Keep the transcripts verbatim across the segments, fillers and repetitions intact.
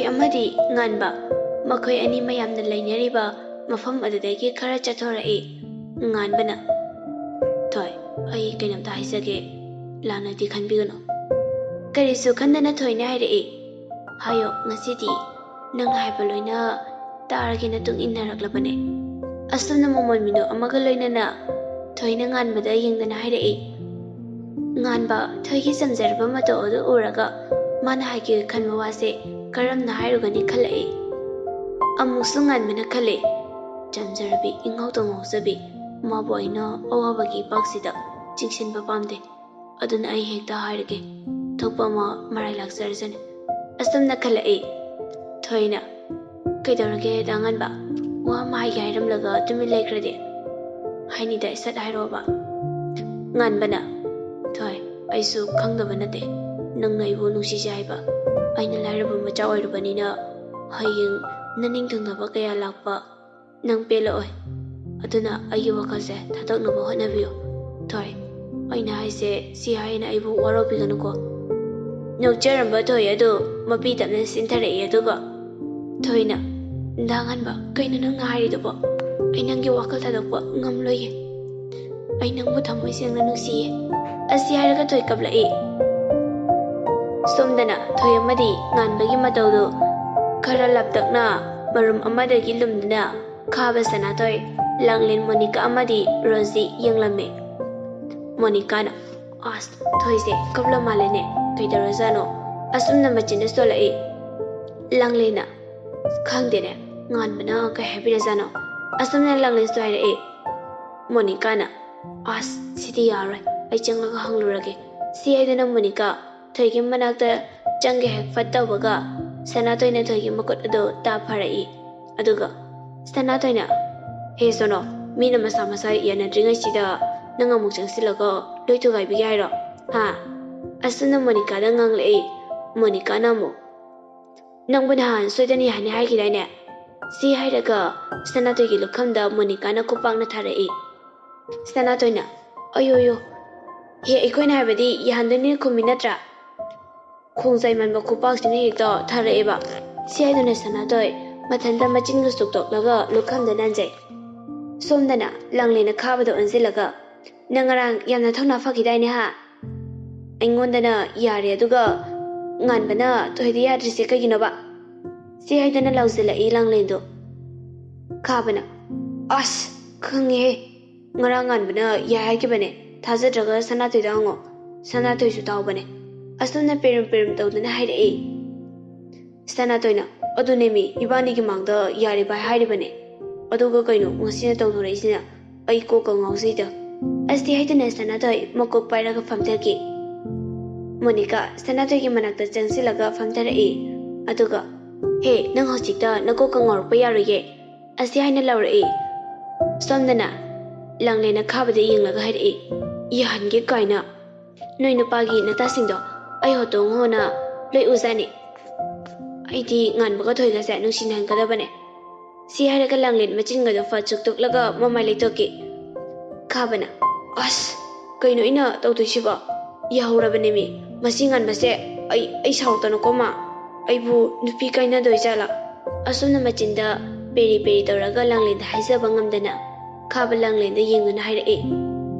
ꯑꯃꯗꯤ ꯉꯥꯟꯕ, ꯃꯈꯣꯏ ꯑꯅꯤ ꯃꯌꯥꯝꯅ ꯂꯩꯅꯔꯤꯕ ꯃꯐꯝ ꯑꯗꯨꯗꯒꯤ ꯈꯔ ꯆꯠꯊꯣꯔꯛꯏ꯫ ꯉꯥꯟꯕꯅ, "ꯊꯣꯏ, ꯑꯩ ꯀꯩꯅꯣꯝꯇ ꯍꯥꯏꯖꯒꯦ, ꯂꯥꯟꯅꯗꯤ ꯈꯟꯕꯤꯒꯅꯨ꯫" ꯀꯔꯤꯁꯨ ꯈꯟꯗꯅ ꯊꯣꯏꯅ ꯍꯥꯏꯔꯛꯏ꯫ "ꯍꯥꯏꯌꯣ, ꯉꯁꯤꯗꯤ ꯅꯪꯅ ꯍꯥꯏꯕ ꯂꯣꯏꯅ ꯇꯥꯔꯒꯦꯅ ꯇꯨꯡ ꯏꯟꯅꯔꯛꯂꯕꯅꯦ꯫" ꯑꯁꯨꯝꯅ ꯃꯃꯣꯟ ꯃꯤꯅꯣꯛ ꯑꯃꯒ ꯂꯣꯏꯅꯅ ꯊꯣꯏꯅ ꯉꯥꯟꯕꯗ ꯌꯦꯡꯗꯅ ꯍꯥꯏꯔꯛꯏ꯫ ꯉꯥꯟꯕ ꯊꯣꯏꯒꯤ ꯆꯝꯖꯔꯕ ꯃꯇꯧ ꯑꯗꯨ ꯎꯔꯒ ꯃꯥꯅ ꯍꯥꯏꯒꯦ ꯈꯟꯕ ꯋꯥꯁꯦ ꯀꯔꯝꯅ ꯍꯥꯏꯔꯨꯒꯅꯤ ꯈꯜꯂꯛꯏ꯫ ꯑꯃꯨꯛꯁꯨ ꯉꯥꯟꯕꯅ ꯈꯜꯂꯤ, "ꯆꯝꯖꯔꯕꯤ, ꯏꯉꯥꯎꯇ ꯉꯥꯎꯖꯕꯤ, ꯃꯥꯕꯨ ꯑꯩꯅ ꯑꯋꯥꯕꯒꯤ ꯏꯄꯥꯛꯁꯤꯗ ꯆꯤꯡꯁꯤꯟꯕ ꯄꯥꯝꯗꯦ꯫ ꯑꯗꯨꯅ ꯑꯩ ꯍꯦꯛꯇ ꯍꯥꯏꯔꯒꯦ, ꯊꯣꯛꯄ ꯑꯃ ꯃꯔꯥꯏ ꯂꯥꯛꯆꯔꯁꯅꯤ꯫" ꯑꯁꯨꯝꯅ ꯈꯜꯂꯛꯏ꯫ ꯊꯣꯏꯅ, "ꯀꯩꯗꯧꯔꯒꯦ, ꯗꯥ ꯉꯥꯟꯕ? ꯋꯥ ꯑꯃ ꯍꯥꯏꯒꯦ ꯍꯥꯏꯔꯝꯂꯒ ꯇꯨꯃꯤꯟ ꯂꯩꯈ꯭ꯔꯗꯤ?" "ꯍꯥꯏꯅꯤꯗ, ꯁꯠ ꯍꯥꯏꯔꯣꯕ꯫" ꯉꯥꯟꯕꯅ, "ꯊꯣꯏ, ꯑꯩꯁꯨ ꯈꯪꯗꯕ ꯅꯠꯇꯦ ꯅꯪꯅ ꯑꯩꯕꯨ ꯅꯨꯡꯁꯤꯖꯩ ꯍꯥꯏꯕ꯫ ꯑꯩꯅ ꯂꯥꯏꯔꯕ ꯃꯆꯥ ꯑꯣꯏꯔꯨꯕꯅꯤꯅ ꯍꯌꯦꯡ ꯅꯅꯤꯡ ꯊꯨꯡꯅꯕ ꯀꯌꯥ ꯂꯥꯛꯄ ꯅꯪ ꯄꯦꯜꯂꯛꯑꯣꯏ꯫ ꯑꯗꯨꯅ ꯑꯩꯒꯤ ꯋꯥꯈꯜꯁꯦ ꯊꯥꯗꯣꯛꯅꯕ ꯍꯣꯠꯅꯕꯤꯌꯨ꯫ ꯊꯣꯏ, ꯑꯩꯅ ꯍꯥꯏꯁꯦ ꯁꯤ ꯍꯥꯏꯌꯦꯅ ꯑꯩꯕꯨ ꯋꯥꯔꯧꯕꯤꯒꯅꯨꯀꯣ꯫" ꯅꯣꯛꯆꯔꯝꯕ ꯊꯣꯏ ꯑꯗꯨ ꯃꯄꯤ ꯇꯞꯅ ꯆꯤꯟꯊꯔꯛꯏ꯫ ꯑꯗꯨꯒ ꯊꯣꯏꯅ, "ꯗꯥ ꯉꯥꯟꯕ, ꯀꯩꯅꯣ ꯅꯪꯅ ꯍꯥꯏꯔꯤꯗꯨꯕꯣ? ꯑꯩ ꯅꯪꯒꯤ ꯋꯥꯈꯜ ꯊꯥꯗꯣꯛꯄ ꯉꯝꯂꯣꯏꯌꯦ꯫ ꯑꯩ ꯅꯪꯕꯨ ꯊꯃꯣꯏ ꯁꯦꯡꯅ ꯅꯨꯡꯁꯤꯌꯦ꯫" ꯑꯁꯤ ꯍꯥꯏꯔꯒ ꯊꯣꯏ ꯀꯞꯂꯛꯏ꯫ ꯁꯣꯝꯗꯅ ꯊꯣꯏ ꯑꯃꯗꯤ ꯉꯥꯟꯕꯒꯤ ꯃꯇꯧꯗꯨ ꯈꯔ ꯂꯥꯞꯇꯛꯅ ꯃꯔꯨꯝ ꯑꯃꯗꯒꯤ ꯂꯨꯝꯗꯨꯅ ꯈꯥꯕ ꯁꯅꯥꯊꯣꯏ, ꯂꯥꯡꯂꯦꯟ ꯃꯣꯅꯤꯀꯥ ꯑꯃꯗꯤ ꯔꯣꯖꯤ ꯌꯦꯡꯂꯝꯃꯤ꯫ ꯃꯣꯅꯤꯀꯥꯅ, "ꯑꯁ, ꯊꯣꯏꯁꯦ ꯀꯞꯂ ꯃꯥꯜꯂꯦꯅꯦ, ꯀꯩꯗꯧꯔꯖꯥꯠꯅꯣ?" ꯑꯁꯨꯝꯅ ꯃꯆꯤꯟꯗ ꯁꯣꯜꯂꯛꯏ꯫ ꯂꯥꯡꯂꯦꯟꯅ, "ꯈꯪꯗꯦꯅꯦ, ꯉꯥꯟꯕꯅ ꯀꯩ ꯍꯥꯏꯕꯤꯔꯖꯥꯠꯅꯣ?" ꯑꯁꯨꯝꯅ ꯂꯥꯡꯂꯦꯟꯁꯨ ꯍꯥꯏꯔꯛꯏ꯫ ꯃꯣꯅꯤꯀꯥꯅ, "ꯑꯁ, ꯁꯤꯗꯤ ꯌꯥꯔꯣꯏ, ꯑꯩ ꯆꯪꯂꯒ ꯍꯪꯂꯨꯔꯒꯦ꯫" ꯁꯤ ꯍꯥꯏꯗꯨꯅ ꯃꯣꯅꯤꯀꯥ ꯊꯣꯏꯒꯤ ꯃꯅꯥꯛꯇ ꯆꯪꯒꯦ ꯍꯦꯛ ꯐꯠ ꯇꯧꯕꯒ ꯁꯅꯥꯊꯣꯏꯅ ꯊꯣꯏꯒꯤ ꯃꯈꯨꯠ ꯑꯗꯨ ꯇꯥ ꯐꯥꯔꯛꯏ꯫ ꯑꯗꯨꯒ ꯁꯅꯥꯊꯣꯏꯅ, "ꯍꯦ ꯁꯣꯅꯣ, ꯃꯤꯅ ꯃꯁꯥ ꯃꯁꯥ ꯌꯥꯅꯗ꯭ꯔꯤꯉꯩꯁꯤꯗ ꯅꯪ ꯑꯃꯨꯛ ꯆꯪꯁꯤꯜꯂꯒ ꯂꯣꯏ ꯊꯨꯒꯥꯏꯕꯤꯒꯦ ꯍꯥꯏꯔꯣ? ꯍꯥ?" ꯑꯁꯨꯝꯅ ꯃꯣꯅꯤꯀꯥꯗ ꯉꯥꯡꯂꯛꯏ꯫ ꯃꯣꯅꯤꯀꯥꯅ ꯑꯃꯨꯛ, "ꯅꯪꯕꯨ ꯅꯍꯥꯟ ꯁꯣꯏꯗꯅ ꯌꯥꯅꯤ ꯍꯥꯏꯈꯤꯗꯥꯏꯅꯦ?" ꯁꯤ ꯍꯥꯏꯔꯒ ꯁꯅꯥꯊꯣꯏꯒꯤ ꯂꯨꯈꯝꯗ ꯃꯣꯅꯤꯀꯥꯅ ꯈꯨꯄꯥꯛꯅ ꯊꯥꯔꯛꯏ꯫ ꯁꯅꯥꯊꯣꯏꯅ, "ꯑꯌꯣ, ꯑꯌꯣ, ꯍꯦ, ꯑꯩꯈꯣꯏꯅ ꯍꯥꯏꯕꯗꯤ ꯌꯥꯍꯟꯗꯣꯏꯅꯦ ꯈꯨꯝꯃꯤ ꯅꯠꯇ꯭ꯔꯥ? ꯈꯣꯡꯖꯥꯏ ꯃꯥꯟꯕ ꯈꯨꯄꯥꯛꯁꯤꯅ ꯍꯦꯛꯇ ꯊꯥꯔꯛꯑꯦꯕ꯫" ꯁꯤ ꯍꯥꯏꯗꯨꯅ ꯁꯅꯥꯇꯣꯏ ꯃꯊꯟꯇ ꯃꯆꯤꯟꯒ ꯁꯨꯛꯇꯣꯛꯂꯒ ꯂꯨꯈꯝꯗ ꯅꯟꯖꯩ꯫ ꯁꯣꯝꯗꯅ ꯂꯥꯡꯂꯦꯟꯅ ꯈꯥꯕꯗ ꯑꯣꯟꯁꯤꯜꯂꯒ, "ꯅꯪ ꯉꯔꯥꯡ ꯌꯥꯝꯅ ꯊꯧꯅꯥ ꯐꯈꯤꯗꯥꯏꯅꯦ ꯍꯥ? ꯑꯩꯉꯣꯟꯗꯅ ꯌꯥꯔꯦ, ꯑꯗꯨꯒ ꯉꯥꯟꯕꯅ ꯊꯣꯏꯗ ꯌꯥꯗ꯭ꯔꯤꯁꯦ ꯀꯩꯒꯤꯅꯣꯕ?" ꯁꯤ ꯍꯥꯏꯗꯅ ꯂꯥꯎꯁꯤꯜꯂꯛꯏ ꯂꯥꯡꯂꯦꯟꯗꯣ꯫ ꯈꯥꯕꯅ, "ꯑꯁ, ꯈꯪꯉꯦꯍꯦ꯫ ꯉꯔꯥꯡ ꯉꯥꯟꯕꯅ ꯌꯥꯏ ꯍꯥꯏꯈꯤꯕꯅꯦ꯫ ꯊꯥꯖꯗ꯭ꯔꯒ ꯁꯅꯥꯊꯣꯏꯗ ꯍꯪꯉꯣ꯫ ꯁꯅꯥꯊꯣꯏꯁꯨ ꯇꯥꯎꯕꯅꯦ꯫" ꯑꯁꯣꯝꯅ ꯄꯦꯔꯨꯝ ꯄꯦꯔꯨꯝ ꯇꯧꯗꯨꯅ ꯍꯥꯏꯔꯛꯏ꯫ ꯁꯅꯥꯇꯣꯏꯅ, "ꯑꯗꯨꯅꯦꯃꯤ, ꯏꯕꯥꯅꯤꯒꯤ ꯃꯥꯡꯗ ꯌꯥꯔꯦ ꯚꯥꯏ ꯍꯥꯏꯔꯤꯕꯅꯦ꯫ ꯑꯗꯨꯒ ꯀꯩꯅꯣ ꯉꯁꯤꯅ ꯇꯧꯊꯣꯔꯛꯏꯁꯤꯅ? ꯑꯩ ꯀꯣꯛꯀ ꯉꯥꯎꯖꯩꯗ꯫" ꯑꯁꯤ ꯍꯥꯏꯗꯨꯅ ꯁꯅꯥꯇꯣꯏ ꯃꯀꯣꯛ ꯄꯥꯏꯔꯒ ꯐꯝꯊꯈꯤ꯫ ꯃꯣꯅꯤꯀꯥ ꯁꯅꯥꯇꯣꯏꯒꯤ ꯃꯅꯥꯛꯇ ꯆꯪꯁꯤꯜꯂꯒ ꯐꯝꯊꯔꯛꯏ꯫ ꯑꯗꯨꯒ, "ꯍꯦ, ꯅꯪ ꯍꯧꯖꯤꯛꯇ ꯅꯀꯣꯛꯀ ꯉꯥꯎꯔꯛꯄ ꯌꯥꯔꯣꯏꯌꯦ," ꯑꯁꯤ ꯍꯥꯏꯅ ꯂꯥꯎꯔꯛꯏ꯫ ꯁꯣꯝꯗꯅ ꯂꯥꯡꯂꯦꯟꯅ ꯈꯥꯕꯗ ꯌꯦꯡꯂꯒ ꯍꯥꯏꯔꯛꯏ, "ꯌꯥꯍꯟꯒꯦ ꯀꯥꯏꯅ꯫ ꯅꯣꯏ ꯅꯨꯄꯥꯒꯤ ꯅꯇꯥꯁꯤꯡꯗꯣ ꯑꯩ ꯍꯣꯇꯣꯡ ꯍꯣꯅ ꯂꯣꯏ ꯎꯖꯥꯅꯤ꯫ ꯑꯩꯗꯤ ꯉꯥꯟꯕꯒ ꯊꯣꯏꯒꯁꯦ ꯅꯨꯡꯁꯤꯅꯍꯟꯒꯗꯕꯅꯦ꯫" ꯁꯤ ꯍꯥꯏꯔꯒ ꯂꯥꯡꯂꯦꯟ ꯃꯆꯤꯟꯒꯗꯣ ꯐꯠ ꯆꯨꯛꯇꯨꯛꯂꯒ ꯃꯃꯥꯏ ꯂꯩꯊꯣꯛꯈꯤ꯫ ꯈꯥꯕꯅ, "ꯑꯁ, ꯀꯩꯅꯣ ꯑꯩꯅ ꯇꯧꯗꯣꯏꯁꯤꯕꯣ? ꯌꯥꯍꯧꯔꯕꯅꯦꯃꯤ꯫ ꯃꯁꯤ ꯉꯥꯟꯕꯁꯦ, ꯑꯩ, ꯑꯩ ꯁꯥꯎꯔꯛꯇꯅꯀꯣ ꯃꯥ꯫ ꯑꯩꯕꯨ ꯅꯨꯄꯤ ꯀꯥꯏꯅꯗꯣꯏ ꯖꯥꯠꯂꯥ?" ꯑꯁꯣꯝꯅ ꯃꯆꯤꯟꯗ ꯄꯦꯔꯤ ꯄꯦꯔꯤ ꯇꯧꯔꯒ ꯂꯥꯡꯂꯦꯟꯗ ꯍꯥꯏꯖꯕ ꯉꯝꯗꯅ ꯈꯥꯕ ꯂꯥꯡꯂꯦꯟꯗ ꯌꯦꯡꯗꯨꯅ ꯍꯥꯏꯔꯛꯏ꯫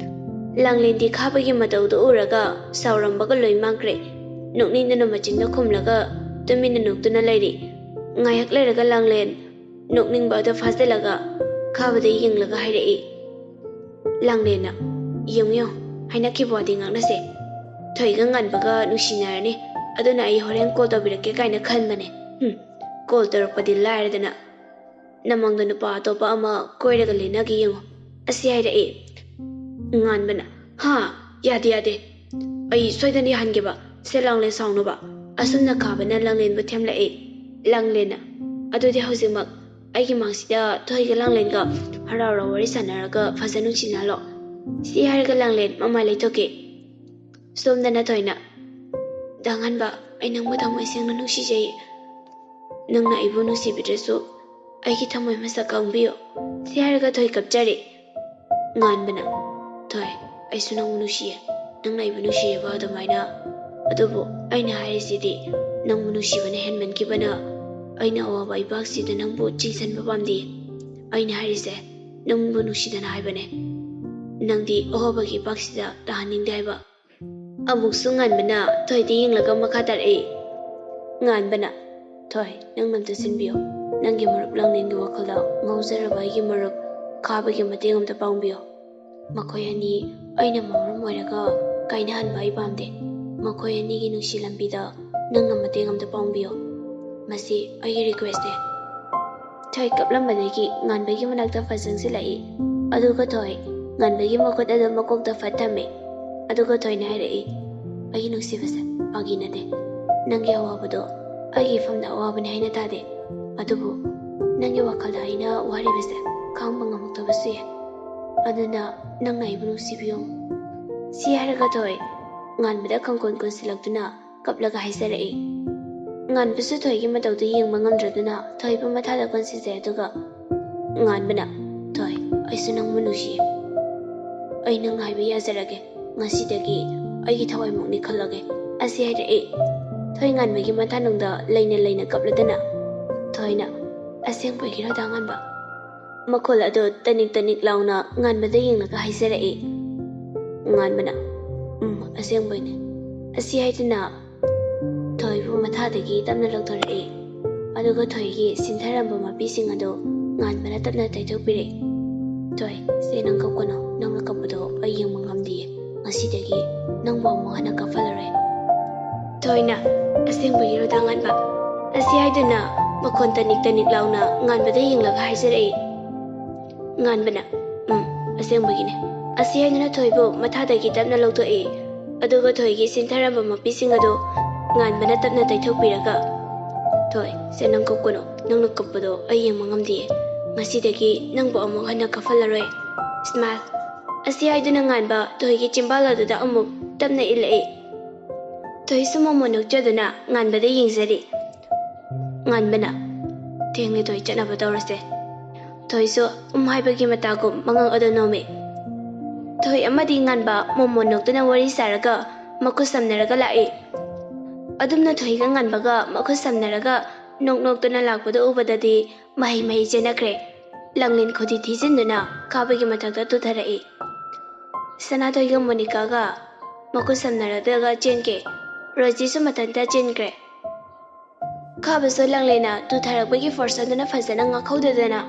ꯂꯥꯡꯂꯦꯟꯗꯤ ꯈꯥꯕꯒꯤ ꯃꯇꯧꯗꯨ ꯎꯔꯒ ꯁꯥꯎꯔꯝꯕꯒ ꯂꯣꯏ ꯃꯥꯡꯈ꯭ꯔꯦ꯫ ꯅꯣꯛꯅꯤꯡꯗꯅ ꯃꯆꯤꯟꯗ ꯈꯨꯝꯂꯒ ꯇꯨꯃꯤꯟꯅ ꯅꯣꯛꯇꯨꯅ ꯂꯩꯔꯤ꯫ ꯉꯥꯏꯍꯥꯛ ꯂꯩꯔꯒ ꯂꯥꯡꯂꯦꯟ ꯅꯣꯛꯅꯤꯡꯕ ꯑꯗꯨ ꯐꯥꯖꯤꯜꯂꯒ ꯈꯥꯕꯗ ꯌꯦꯡꯂꯒ ꯍꯥꯏꯔꯛꯏ꯫ ꯂꯥꯡꯂꯦꯟꯅ, "ꯌꯦꯡꯉꯨ ꯌꯦꯡꯉꯨ, ꯍꯥꯏꯅꯈꯤꯕ ꯋꯥꯗꯤ ꯉꯥꯛꯅꯁꯦ꯫ ꯊꯣꯏꯒ ꯉꯥꯟꯕꯒ ꯅꯨꯡꯁꯤꯅꯔꯅꯤ, ꯑꯗꯨꯅ ꯑꯩ ꯍꯣꯔꯦꯟ ꯀꯣꯜ ꯇꯧꯕꯤꯔꯛꯀꯦ ꯀꯥꯏꯅ ꯈꯟꯕꯅꯦ꯫ ꯍꯨꯝ, ꯀꯣꯜ ꯇꯧꯔꯛꯄꯗꯤ ꯂꯥꯏꯔꯗꯅ, ꯅꯃꯪꯗ ꯅꯨꯄꯥ ꯑꯇꯣꯞꯄ ꯑꯃ ꯀꯣꯏꯔꯒ ꯂꯩꯅꯒꯦ ꯌꯦꯡꯉꯨ꯫" ꯑꯁꯤ ꯍꯥꯏꯔꯛꯏ꯫ ꯉꯥꯟꯕꯅ, "ꯍꯥ? ꯌꯥꯗꯦ, ꯌꯥꯗꯦ꯫ ꯑꯩ ꯁꯣꯏꯗꯅ ꯌꯥꯍꯟꯒꯦꯕ꯫ ꯁꯦ ꯂꯥꯡꯂꯦꯟ ꯁꯥꯎꯅꯨꯕ꯫" ꯑꯁꯨꯝꯅ ꯈꯥꯕꯅ ꯂꯥꯡꯂꯦꯟꯕꯨ ꯊꯦꯝꯂꯛꯏ꯫ ꯂꯥꯡꯂꯦꯟꯅ, "ꯑꯗꯨꯗꯤ ꯍꯧꯖꯤꯛꯃꯛ ꯑꯩꯒꯤ ꯃꯥꯡꯁꯤꯗ ꯊꯣꯏꯒ ꯂꯥꯡꯂꯦꯟꯒ ꯍꯔꯥꯎ ꯍꯔꯥꯎ ꯋꯥꯔꯤ ꯁꯥꯟꯅꯔꯒ ꯐꯖꯅ ꯅꯨꯡꯁꯤꯅꯍꯜꯂꯣ꯫" ꯁꯤ ꯍꯥꯏꯔꯒ ꯂꯥꯡꯂꯦꯟ ꯃꯃꯥꯏ ꯂꯩꯊꯣꯛꯈꯤ꯫ ꯁꯣꯝꯗꯅ ꯊꯣꯏꯅ, "ꯗꯥ ꯉꯥꯟꯕ, ꯑꯩ ꯅꯪꯕꯨ ꯊꯃꯣꯏ ꯁꯦꯡꯅ ꯅꯨꯡꯁꯤꯖꯩ꯫ ꯅꯪꯅ ꯑꯩꯕꯨ ꯅꯨꯡꯁꯤꯕꯤꯗ꯭ꯔꯁꯨ ꯑꯩꯒꯤ ꯊꯃꯣꯏ ꯃꯁꯛ ꯈꯪꯕꯤꯌꯨ꯫" ꯁꯤ ꯍꯥꯏꯔꯒ ꯊꯣꯏ ꯀꯞꯆꯔꯤ꯫ ꯉꯥꯟꯕꯅ, "ꯊꯣꯏ, ꯑꯩꯁꯨ ꯅꯪꯕꯨ ꯅꯨꯡꯁꯤꯌꯦ꯫ ꯅꯪꯅ ꯑꯩꯕꯨ ꯅꯨꯡꯁꯤꯔꯤꯕ ꯑꯗꯨꯃꯥꯏꯅ꯫ ꯑꯗꯨꯕꯨ ꯑꯩꯅ ꯍꯥꯏꯔꯤꯁꯤꯗꯤ ꯅꯪꯕꯨ ꯅꯨꯡꯁꯤꯕꯅ ꯍꯦꯟꯃꯟꯈꯤꯕꯅ ꯑꯩꯅ ꯑꯋꯥꯕ ꯏꯄꯥꯛꯁꯤꯗ ꯅꯪꯕꯨ ꯆꯤꯡꯁꯤꯟꯕ ꯄꯥꯝꯗꯦ꯫ ꯑꯩꯅ ꯍꯥꯏꯔꯤꯁꯦ ꯅꯪꯕꯨ ꯅꯨꯡꯁꯤꯗꯅ ꯍꯥꯏꯕꯅꯦ꯫ ꯅꯪꯗꯤ ꯑꯋꯥꯕꯒꯤ ꯏꯄꯥꯛꯁꯤꯗ ꯇꯥꯍꯟꯅꯤꯡꯗꯦ ꯍꯥꯏꯕ꯫ ꯑꯃꯨꯛꯁꯨ ꯉꯥꯟꯕꯅ ꯊꯣꯏꯗ ꯌꯦꯡꯂꯒ ꯃꯈꯥ ꯇꯥꯔꯛꯏ꯫ ꯉꯥꯟꯕꯅ, "ꯊꯣꯏ, ꯅꯪ ꯅꯝꯇ ꯁꯤꯟꯕꯤꯌꯨ꯫ ꯅꯪꯒꯤ ꯃꯔꯨꯞ ꯂꯥꯡꯂꯦꯟꯒꯤ ꯋꯥꯈꯜꯗ ꯉꯥꯎꯖꯔꯕ ꯑꯩꯒꯤ ꯃꯔꯨꯞ ꯈꯥꯕꯒꯤ ꯃꯇꯦꯡ ꯑꯝꯇ ꯄꯥꯡꯕꯤꯌꯨ꯫ ꯃꯈꯣꯏ ꯑꯅꯤ ꯑꯩꯅ ꯃꯔꯝ ꯑꯣꯏꯔꯒ ꯀꯥꯏꯅꯍꯟꯕ ꯑꯩ ꯄꯥꯝꯗꯦ꯫ ꯃꯈꯣꯏ ꯑꯅꯤꯒꯤ ꯅꯨꯡꯁꯤ ꯂꯝꯕꯤꯗ ꯅꯪꯅ ꯃꯇꯦꯡ ꯑꯝꯇ ꯄꯥꯡꯕꯤꯌꯨ꯫ ꯃꯁꯤ ꯑꯩꯒꯤ ꯔꯤꯀ꯭ꯋꯦꯁꯅꯦ꯫" ꯊꯣꯏ ꯀꯞꯂꯝꯕꯗꯒꯤ ꯉꯥꯟꯕꯒꯤ ꯃꯅꯥꯛꯇ ꯐꯠ ꯆꯪꯁꯤꯜꯂꯛꯏ꯫ ꯑꯗꯨꯒ ꯊꯣꯏ ꯉꯥꯟꯕꯒꯤ ꯃꯈꯨꯠ ꯑꯗꯨ ꯃꯀꯣꯛꯇ ꯐꯠ ꯊꯝꯃꯤ꯫ ꯑꯗꯨꯒ ꯊꯣꯏꯅ ꯍꯥꯏꯔꯛꯏ, "ꯑꯩꯒꯤ ꯅꯨꯡꯁꯤꯕꯁꯦ, ꯐꯥꯒꯤ ꯅꯠꯇꯦ꯫ ꯅꯪꯒꯤ ꯑꯋꯥꯕꯗꯣ ꯑꯩꯒꯤ ꯏꯐꯝꯗ ꯑꯋꯥꯕꯅꯤ ꯍꯥꯏꯅ ꯇꯥꯗꯦ꯫ ꯑꯗꯨꯕꯨ ꯅꯪꯒꯤ ꯋꯥꯈꯜꯗ ꯑꯩꯅ ꯋꯥꯔꯤꯕꯁꯦ ꯈꯥꯡꯕ ꯉꯝꯃꯛꯇꯕꯁꯨ ꯌꯥꯏ꯫ ꯑꯗꯨꯅ ꯅꯪꯅ ꯑꯩꯕꯨ ꯅꯨꯡꯁꯤꯕꯤꯌꯨ꯫" ꯁꯤ ꯍꯥꯏꯔꯒ ꯊꯣꯏ ꯉꯥꯟꯕꯗ ꯈꯪꯀꯣꯟ ꯀꯣꯟꯁꯤꯜꯂꯛꯇꯨꯅ ꯀꯞꯂꯒ ꯍꯥꯏꯖꯔꯛꯏ꯫ ꯉꯥꯟꯕꯁꯨ ꯊꯣꯏꯒꯤ ꯃꯇꯧꯗꯨ ꯌꯦꯡꯕ ꯉꯝꯗ꯭ꯔꯗꯨꯅ ꯊꯣꯏꯕꯨ ꯃꯊꯥꯗ ꯀꯣꯟꯁꯤꯟꯖꯩ꯫ ꯑꯗꯨꯒ ꯉꯥꯟꯕꯅ, "ꯊꯣꯏ, ꯑꯩꯁꯨ ꯅꯪꯕꯨ ꯅꯨꯡꯁꯤꯌꯦ꯫ ꯑꯩ ꯅꯪ ꯉꯥꯏꯕ ꯌꯥꯖꯔꯒꯦ꯫ ꯉꯁꯤꯗꯒꯤ ꯑꯩꯒꯤ ꯊꯋꯥꯏꯃꯨꯛꯅꯤ ꯈꯜꯂꯒꯦ" ꯑꯁꯤ ꯍꯥꯏꯔꯛꯏ꯫ ꯊꯣꯏ ꯉꯥꯟꯕꯒꯤ ꯃꯊꯥꯅꯨꯡꯗ ꯂꯩꯅ ꯂꯩꯅ ꯀꯞꯂꯗꯅ ꯊꯣꯏꯅ, "ꯑꯁꯦꯡꯕꯒꯤꯔꯣ ꯗꯥ ꯉꯥꯟꯕ?" ꯃꯈꯣꯜ ꯑꯗꯨ ꯇꯅꯤꯛ ꯇꯅꯤꯛ ꯂꯥꯎꯅ ꯉꯥꯟꯕꯗ ꯌꯦꯡꯂꯒ ꯍꯥꯏꯖꯔꯛꯏ꯫ ꯉꯥꯟꯕꯅ, "ꯎꯝ, ꯑꯁꯦꯡꯕꯩꯅꯦ" ꯑꯁꯤ ꯍꯥꯏꯗꯨꯅ ꯊꯣꯏꯕꯨ ꯃꯊꯥꯗꯒꯤ ꯇꯞꯅ ꯂꯧꯊꯣꯔꯛꯏ꯫ ꯑꯗꯨꯒ ꯊꯣꯏꯒꯤ ꯁꯤꯟꯊꯔꯝꯕ ꯃꯄꯤꯁꯤꯡ ꯑꯗꯨ ꯉꯥꯟꯕꯅ ꯇꯞꯅ ꯇꯩꯊꯣꯛꯄꯤꯔꯛꯏ꯫ "ꯊꯣꯏ, ꯁꯦ, ꯅꯪ ꯀꯞꯀꯅꯨ꯫ ꯅꯪꯅ ꯀꯞꯄꯗꯣ ꯑꯩ ꯌꯦꯡꯕ ꯉꯝꯗꯤꯌꯦ꯫ ꯉꯁꯤꯗꯒꯤ ꯅꯪꯕꯨ ꯑꯃꯨꯛ ꯍꯟꯅ ꯀꯞꯍꯜꯂꯔꯣꯏ"꯫ ꯊꯣꯏꯅ, "ꯑꯁꯦꯡꯕꯒꯤꯔꯣ ꯗꯥ ꯉꯥꯟꯕ?" ꯑꯁꯤ ꯍꯥꯏꯗꯨꯅ ꯃꯈꯣꯟ ꯇꯅꯤꯛ ꯇꯅꯤꯛ ꯂꯥꯎꯅ ꯉꯥꯟꯕꯗ ꯌꯦꯡꯂꯒ ꯍꯥꯏꯖꯔꯛꯏ꯫ ꯉꯥꯟꯕꯅ, "ꯎꯝ, ꯑꯁꯦꯡꯕꯒꯤꯅꯦ" ꯑꯁꯤ ꯍꯥꯏꯗꯨꯅ ꯊꯣꯏꯕꯨ ꯃꯊꯥꯗꯒꯤ ꯇꯞꯅ ꯂꯧꯊꯣꯛꯏ꯫ ꯑꯗꯨꯒ ꯊꯣꯏꯒꯤ ꯁꯤꯟꯊꯔꯝꯕ ꯃꯄꯤꯁꯤꯡ ꯑꯗꯨ ꯉꯥꯟꯕꯅ ꯇꯞꯅ ꯇꯩꯊꯣꯛꯄꯤꯔꯒ, "ꯊꯣꯏ, ꯁꯦ, ꯅꯪ ꯀꯞꯀꯅꯨ꯫ ꯅꯪꯅ ꯀꯞꯄꯗꯣ ꯑꯩ ꯌꯦꯡꯕ ꯉꯝꯗꯤꯌꯦ꯫ ꯉꯁꯤꯗꯒꯤ ꯅꯪꯕꯨ ꯑꯃꯨꯛ ꯍꯟꯅ ꯀꯞꯍꯜꯂꯔꯣꯏ꯫ Smile" ꯑꯁꯤ ꯍꯥꯏꯗꯨꯅ ꯉꯥꯟꯕ ꯊꯣꯏꯒꯤ ꯆꯤꯝꯕꯥꯜ ꯑꯗꯨꯗ ꯑꯃꯨꯛ ꯇꯞꯅ ꯏꯜꯂꯛꯏ꯫ ꯊꯣꯏꯁꯨ ꯃꯣꯃꯣꯟ ꯅꯣꯛꯆꯗꯨꯅ ꯉꯥꯟꯕꯗ ꯌꯦꯡꯖꯔꯤ꯫ ꯉꯥꯟꯕꯅ, "ꯊꯦꯡꯂꯦ ꯊꯣꯏ, ꯆꯠꯅꯕ ꯇꯧꯔꯁꯦ"꯫ ꯊꯣꯏꯁꯨ ꯎꯝ ꯍꯥꯏꯕꯒꯤ ꯃꯇꯥꯒꯨꯝ ꯃꯉꯛ ꯑꯗꯨ ꯅꯣꯝꯃꯤ꯫ ꯊꯣꯏ ꯑꯃꯗꯤ ꯉꯥꯟꯕ ꯃꯣꯃꯣꯟ ꯅꯣꯛꯇꯨꯅ ꯋꯥꯔꯤ ꯁꯥꯔꯒ ꯃꯈꯨꯠ ꯁꯝꯅꯔꯒ ꯂꯥꯛꯏ꯫ ꯑꯗꯨꯝꯅ ꯊꯣꯏꯒ ꯉꯥꯟꯕꯒ ꯃꯈꯨꯠ ꯁꯝꯅꯔꯒ ꯅꯣꯛ ꯅꯣꯛꯇꯨꯅ ꯂꯥꯛꯄꯗꯨ ꯎꯕꯗꯗꯤ ꯃꯍꯩ ꯃꯍꯩ ꯆꯦꯟꯅꯈ꯭ꯔꯦ꯫ ꯂꯥꯡꯂꯦꯟ ꯈꯨꯗꯤ ꯊꯤꯖꯤꯟꯗꯨꯅ ꯈꯥꯕꯒꯤ ꯃꯊꯛꯇ ꯇꯨꯊꯔꯛꯏ꯫ ꯁꯅꯥꯊꯣꯏꯒ ꯃꯣꯅꯤꯀꯥꯒ ꯃꯈꯨꯠ ꯁꯝꯅꯔꯗꯒ ꯆꯦꯟꯈꯤ꯫ ꯔꯣꯖꯤꯁꯨ ꯃꯊꯟꯇ ꯆꯦꯟꯈ꯭ꯔꯦ꯫ ꯈꯥꯕꯁꯨ ꯂꯥꯡꯂꯦꯟꯅ ꯇꯨꯊꯔꯛꯄꯒꯤ ꯐꯣꯔꯁ ꯑꯗꯨꯅ ꯐꯖꯅ ꯉꯥꯛꯍꯧꯗꯗꯅ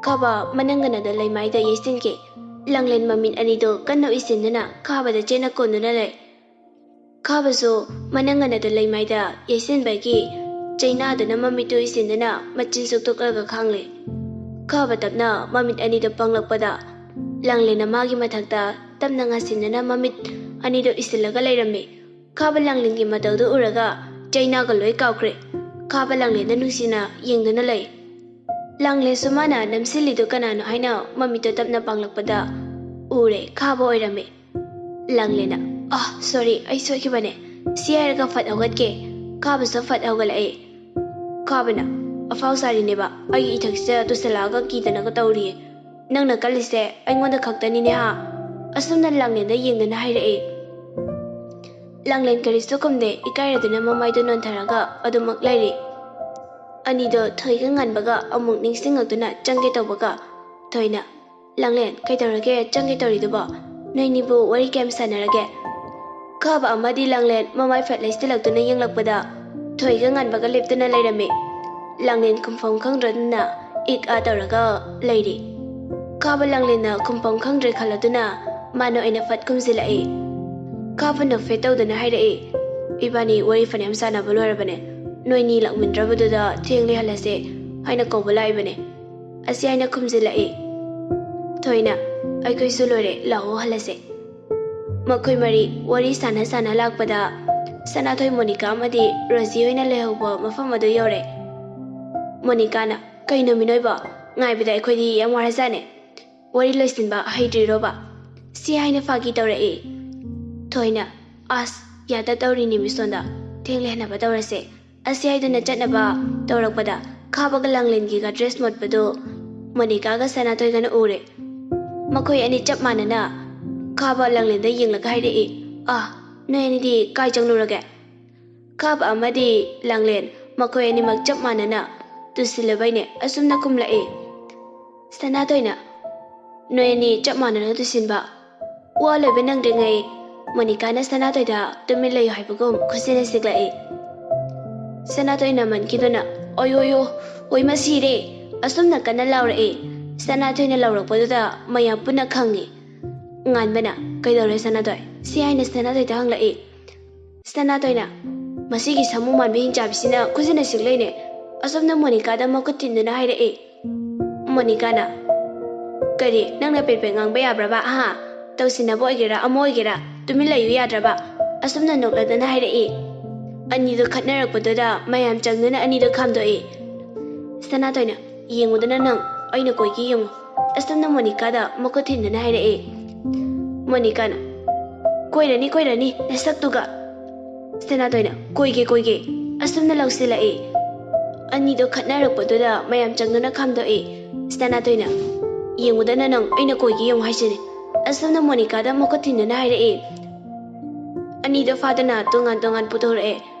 ꯈꯥꯕ ꯃꯅꯪꯒꯅꯗ ꯂꯩꯃꯥꯏꯗ ꯌꯩꯁꯤꯟꯈꯤ꯫ ꯂꯥꯡꯂꯦꯟ ꯃꯃꯤꯠ ꯑꯅꯤꯗꯨ ꯀꯟꯅ ꯎꯏꯁꯤꯟꯗꯨꯅ ꯈꯥꯕꯗ ꯆꯦꯟꯅ ꯀꯣꯟꯗꯨꯅ ꯂꯩ꯫ ꯈꯥꯕꯁꯨ ꯃꯅꯪꯒꯅꯗ ꯂꯩꯃꯥꯏꯗ ꯌꯩꯁꯤꯟꯕꯒꯤ ꯆꯩꯅꯥꯗꯨꯅ ꯃꯃꯤꯠꯇꯨ ꯎꯏꯁꯤꯟꯗꯨꯅ ꯃꯆꯤꯟ ꯁꯨꯛꯇꯣꯛꯂꯒ ꯈꯥꯡꯂꯦ꯫ ꯈꯥꯕ ꯇꯞꯅ ꯃꯃꯤꯠ ꯑꯅꯤꯗꯨ ꯄꯥꯡꯂꯛꯄꯗ ꯂꯥꯡꯂꯦꯟꯅ ꯃꯥꯒꯤ ꯃꯊꯛꯇ ꯇꯞꯅ ꯉꯥꯁꯤꯟꯗꯨꯅ ꯃꯃꯤꯠ ꯑꯅꯤꯗꯨ ꯎꯏꯁꯤꯜꯂꯒ ꯂꯩꯔꯝꯃꯤ꯫ ꯈꯥꯕ ꯂꯥꯡꯂꯦꯟꯒꯤ ꯃꯇꯧꯗꯨ ꯎꯔꯒ ꯆꯩꯅꯥꯒ ꯂꯣꯏ ꯀꯥꯎꯈ꯭ꯔꯦ꯫ ꯈꯥꯕ ꯂꯥꯡꯂꯦꯟꯗ ꯅꯨꯡꯁꯤꯅ ꯌꯦꯡꯗꯨꯅ ꯂꯩ꯫ ꯂꯥꯡꯂꯦꯟꯁꯨ ꯃꯥꯅ ꯅꯝꯁꯤꯜꯂꯤꯗꯨ ꯀꯅꯥꯅꯣ ꯍꯥꯏꯅ ꯃꯃꯤꯠꯇꯨ ꯇꯞꯅ ꯄꯥꯡꯂꯛꯄꯗ ꯎꯔꯦ, ꯈꯥꯕ ꯑꯣꯏꯔꯝꯃꯦ꯫ ꯂꯥꯡꯂꯦꯟꯅ, "ꯑꯥ, ꯁꯣꯔꯤ, ꯑꯩ ꯁꯣꯏꯈꯤꯕꯅꯦ," ꯁꯤ ꯍꯥꯏꯔꯒ ꯐꯠ ꯍꯧꯒꯠꯀꯦ꯫ ꯈꯥꯕꯁꯨ ꯐꯠ ꯍꯧꯒꯠꯂꯛꯑꯦ꯫ ꯈꯥꯕꯅ, "ꯑꯐꯥꯎ ꯁꯥꯔꯤꯅꯦꯕ, ꯑꯩꯒꯤ ꯏꯊꯛꯁꯤꯗ ꯇꯨꯁꯜꯂꯛꯑꯒ ꯀꯤꯗꯅꯒ ꯇꯧꯔꯤꯌꯦ꯫ ꯅꯪꯅ ꯀꯜꯂꯤꯁꯦ ꯑꯩꯉꯣꯟꯗ ꯈꯛꯇꯅꯤꯅꯦ ꯍꯥ?" ꯑꯁꯨꯝꯅ ꯂꯥꯡꯂꯦꯟꯗ ꯌꯦꯡꯗꯨꯅ ꯍꯥꯏꯔꯛꯑꯦ꯫ ꯂꯥꯡꯂꯦꯟ ꯀꯔꯤꯁꯨ ꯈꯨꯝꯗꯦ, ꯏꯀꯥꯏꯔꯗꯨꯅ ꯃꯃꯥꯏꯗꯨ ꯅꯣꯟꯊꯔꯒ ꯑꯗꯨꯃꯛ ꯂꯩꯔꯤ꯫ ꯑꯅꯤꯗꯣ ꯊꯣꯏꯒ ꯉꯥꯟꯕꯒ ꯑꯃꯨꯛ ꯅꯤꯡꯁꯤꯡꯉꯛꯇꯨꯅ ꯆꯪꯒꯦ ꯇꯧꯕꯒ ꯊꯣꯏꯅ, "ꯂꯥꯡꯂꯦꯟ, ꯀꯩꯗꯧꯔꯒꯦ ꯆꯪꯒꯦ ꯇꯧꯔꯤꯗꯨꯕꯣ? ꯅꯣꯏꯅꯤꯕꯨ ꯋꯥꯔꯤ ꯀꯌꯥꯝ ꯁꯥꯟꯅꯔꯒꯦ?" ꯈꯥꯕ ꯑꯃꯗꯤ ꯂꯥꯡꯂꯦꯟ ꯃꯃꯥꯏ ꯐꯠ ꯂꯩꯁꯤꯜꯂꯛꯇꯨꯅ ꯌꯦꯡꯂꯛꯄꯗ ꯊꯣꯏꯒ ꯉꯥꯟꯕꯒ ꯂꯦꯞꯇꯨꯅ ꯂꯩꯔꯝꯃꯤ꯫ ꯂꯥꯡꯂꯦꯟ ꯈꯨꯝꯐꯝ ꯈꯪꯗ꯭ꯔꯗꯨꯅ ꯏꯛ ꯑꯥ ꯇꯧꯔꯒ ꯂꯩꯔꯤ꯫ ꯈꯥꯕ ꯂꯥꯡꯂꯦꯟꯅ ꯈꯨꯝꯐꯝ ꯈꯪꯗ꯭ꯔꯦ ꯈꯜꯂꯗꯨꯅ ꯃꯥꯅ ꯑꯣꯏꯅ ꯐꯠ ꯈꯨꯝꯖꯤꯜꯂꯛꯏ꯫ ꯈꯥꯕ ꯅꯣꯛꯐꯦꯠ ꯇꯧꯗꯨꯅ ꯍꯥꯏꯔꯛꯏ, "ꯏꯕꯥꯅꯤ ꯋꯥꯔꯤ ꯐꯅꯌꯥꯝ ꯁꯥꯟꯅꯕ ꯂꯣꯏꯔꯕꯅꯦ꯫ ꯅꯣꯏꯅꯤ ꯂꯥꯛꯃꯤꯟꯗ꯭ꯔꯕꯗꯨꯗ ꯊꯦꯡꯂꯦ ꯍꯜꯂꯁꯦ ꯍꯥꯏꯅ ꯀꯧꯕ ꯂꯥꯛꯏꯕꯅꯦ," ꯑꯁꯤ ꯍꯥꯏꯅ ꯈꯨꯝꯖꯤꯜꯂꯛꯏ꯫ ꯊꯣꯏꯅ, "ꯑꯩꯈꯣꯏꯁꯨ ꯂꯣꯏꯔꯦ, ꯂꯥꯛꯑꯣ ꯍꯜꯂꯁꯦ꯫" ꯃꯈꯣꯏ ꯃꯔꯤ ꯋꯥꯔꯤ ꯁꯥꯟꯅ ꯁꯥꯟꯅ ꯂꯥꯛꯄꯗ ꯁꯅꯥꯊꯣꯏ, ꯃꯣꯅꯤꯀꯥ ꯑꯃꯗꯤ ꯔꯣꯖꯤ ꯍꯣꯏꯅ ꯂꯩꯍꯧꯕ ꯃꯐꯝ ꯑꯗꯨ ꯌꯧꯔꯦ꯫ ꯃꯣꯅꯤꯀꯥꯅ, "ꯀꯩꯅꯣ ꯃꯤꯅꯣꯏꯕꯣ? ꯉꯥꯏꯕꯗ ꯑꯩꯈꯣꯏꯗꯤ ꯌꯥꯝ ꯋꯥꯔꯖꯥꯠꯅꯦ꯫ ꯋꯥꯔꯤ ꯂꯣꯏꯁꯤꯟꯕ ꯍꯩꯇ꯭ꯔꯤꯔꯣꯕ?" ꯁꯤ ꯍꯥꯏꯅ ꯐꯥꯒꯤ ꯇꯧꯔꯛꯏ꯫ ꯊꯣꯏꯅ, "ꯑꯁ, ꯌꯥꯗ ꯇꯧꯔꯤꯅꯤ ꯃꯤꯁꯣꯟꯗ, ꯊꯦꯡꯂꯦ ꯍꯟꯅꯕ ꯇꯧꯔꯁꯦ," ꯑꯁꯤ ꯍꯥꯏꯗꯨꯅ ꯆꯠꯅꯕ ꯇꯧꯔꯛꯄꯗ ꯈꯥꯕꯒ ꯂꯥꯡꯂꯦꯟꯒꯤꯒ ꯗ꯭ꯔꯦꯁ ꯃꯣꯠꯄꯗꯨ ꯃꯣꯅꯤꯀꯥꯒ ꯁꯅꯥꯊꯣꯏꯒꯅ ꯎꯔꯦ꯫ ꯃꯈꯣꯏ ꯑꯅꯤ ꯆꯞ ꯃꯥꯟꯅꯅ ꯈꯥꯕ ꯂꯥꯡꯂꯦꯟꯗ ꯌꯦꯡꯂꯒ ꯍꯥꯏꯔꯛꯏ, "ꯑꯥ, ꯅꯣꯏ ꯑꯅꯤꯗꯤ ꯀꯥꯏ ꯆꯪꯂꯨꯔꯒꯦ?" ꯈꯥꯕ ꯑꯃꯗꯤ ꯂꯥꯡꯂꯦꯟ ꯃꯈꯣꯏ ꯑꯅꯤꯃꯛ ꯆꯞ ꯃꯥꯟꯅꯅ ꯇꯨꯁꯤꯜꯂꯕꯩꯅꯦ ꯑꯁꯨꯝꯅ ꯈꯨꯝꯂꯛꯏ꯫ ꯁꯅꯥꯇꯣꯏꯅ, "ꯅꯣꯏ ꯑꯅꯤ ꯆꯞ ꯃꯥꯟꯅꯅ ꯇꯨꯁꯤꯟꯕ?" ꯋꯥ ꯂꯣꯏꯕ ꯅꯪꯗ꯭ꯔꯤꯉꯩ ꯃꯣꯅꯤꯀꯥꯅ ꯁꯅꯥꯇꯣꯏꯗ ꯇꯨꯃꯤꯟ ꯂꯩꯌꯨ ꯍꯥꯏꯕꯒꯨꯝ ꯈꯨꯠꯁꯤꯅ ꯁꯤꯛꯂꯛꯏ꯫ ꯁꯅꯥꯇꯣꯏꯅ ꯃꯟꯈꯤꯗꯨꯅ, "ꯑꯣꯌꯣꯌꯣ, ꯑꯣꯏꯃ ꯁꯤꯔꯦ!" ꯑꯁꯨꯝꯅ ꯀꯟꯅ ꯂꯥꯎꯔꯛꯏ꯫ ꯁꯅꯥꯇꯣꯏꯅ ꯂꯥꯎꯔꯛꯄꯗꯨꯗ ꯃꯌꯥꯝ ꯄꯨꯟꯅ ꯈꯪꯉꯤ꯫ ꯉꯥꯟꯕꯅ, "ꯀꯩꯗꯧꯔꯦ ꯁꯅꯥꯇꯣꯏ?" ꯁꯤ ꯍꯥꯏꯅ ꯁꯅꯥꯇꯣꯏꯗ ꯍꯪꯂꯛꯏ꯫ ꯁꯅꯥꯇꯣꯏꯅ, "ꯃꯁꯤꯒꯤ ꯁꯥꯃꯨ ꯃꯥꯟꯕꯤ ꯍꯤꯡꯆꯥꯕꯤꯁꯤꯅ ꯈꯨꯖꯤꯟꯅ ꯁꯤꯛꯂꯩꯅꯦ!" ꯑꯁꯣꯝꯅ ꯃꯣꯅꯤꯀꯥꯗ ꯃꯈꯨꯠ ꯊꯤꯟꯗꯨꯅ ꯍꯥꯏꯔꯛꯏ꯫ ꯃꯣꯅꯤꯀꯥꯅ, "ꯀꯔꯤ, ꯅꯪꯅ ꯄꯦꯠꯄꯦꯠ ꯉꯥꯡꯕ ꯌꯥꯕ꯭ꯔꯕ, ꯍꯥ? ꯇꯧꯁꯤꯟꯅꯕ ꯑꯣꯏꯒꯦꯔꯥ, ꯑꯃ ꯑꯣꯏꯒꯦꯔꯥ, ꯇꯨꯃꯤꯟ ꯂꯩꯌꯨ ꯌꯥꯗ꯭ꯔꯕ?" ꯑꯁꯨꯝꯅ ꯅꯣꯛꯂꯗꯅ ꯍꯥꯏꯔꯛꯏ꯫ ꯑꯅꯤꯗꯨ ꯈꯠꯅꯔꯛꯄꯗꯨꯗ ꯃꯌꯥꯝ ꯆꯪꯗꯨꯅ ꯑꯅꯤꯗꯨ ꯈꯥꯝꯗꯣꯛꯏ꯫ ꯁꯅꯥꯇꯣꯏꯅ, "ꯌꯦꯡꯉꯨꯗꯅ ꯅꯪ, ꯑꯩꯅ ꯀꯣꯏꯒꯦ ꯌꯦꯡꯉꯨ!" ꯑꯁꯨꯝꯅ ꯃꯣꯅꯤꯀꯥꯗ ꯃꯈꯨꯠ ꯊꯤꯟꯗꯨꯅ ꯍꯥꯏꯔꯛꯏ꯫ ꯃꯣꯅꯤꯀꯥꯅ, "ꯀꯣꯏꯔꯅꯤ, ꯀꯣꯏꯔꯅꯤ, ꯅꯁꯛꯇꯨꯒ!" ꯁꯅꯥꯇꯣꯏꯅ, "ꯀꯣꯏꯒꯦ, ꯀꯣꯏꯒꯦ!" ꯑꯁꯨꯝꯅ ꯂꯧꯁꯤꯜꯂꯛꯏ꯫ ꯑꯅꯤꯗꯣ ꯈꯠꯅꯔꯛꯄꯗꯨꯗ ꯃꯌꯥꯝ ꯆꯪꯗꯨꯅ ꯈꯥꯝꯗꯣꯛꯏ꯫ ꯁꯅꯥꯇꯣꯏꯅ, "ꯌꯦꯡꯉꯨꯗꯅ ꯅꯪ, ꯑꯩꯅ ꯀꯣꯏꯒꯦ ꯌꯦꯡꯉꯨ ꯍꯥꯏꯁꯤꯅꯤ!" ꯑꯁꯨꯝꯅ ꯃꯣꯅꯤꯀꯥꯗ ꯃꯈꯨꯠ ꯊꯤꯟꯗꯨꯅ ꯍꯥꯏꯔꯛꯏ꯫ ꯑꯅꯤꯗꯣ ꯐꯥꯗꯨꯅ ꯇꯣꯉꯥꯟ ꯇꯣꯉꯥꯟ ꯄꯨꯊꯣꯔꯛꯑꯦ꯫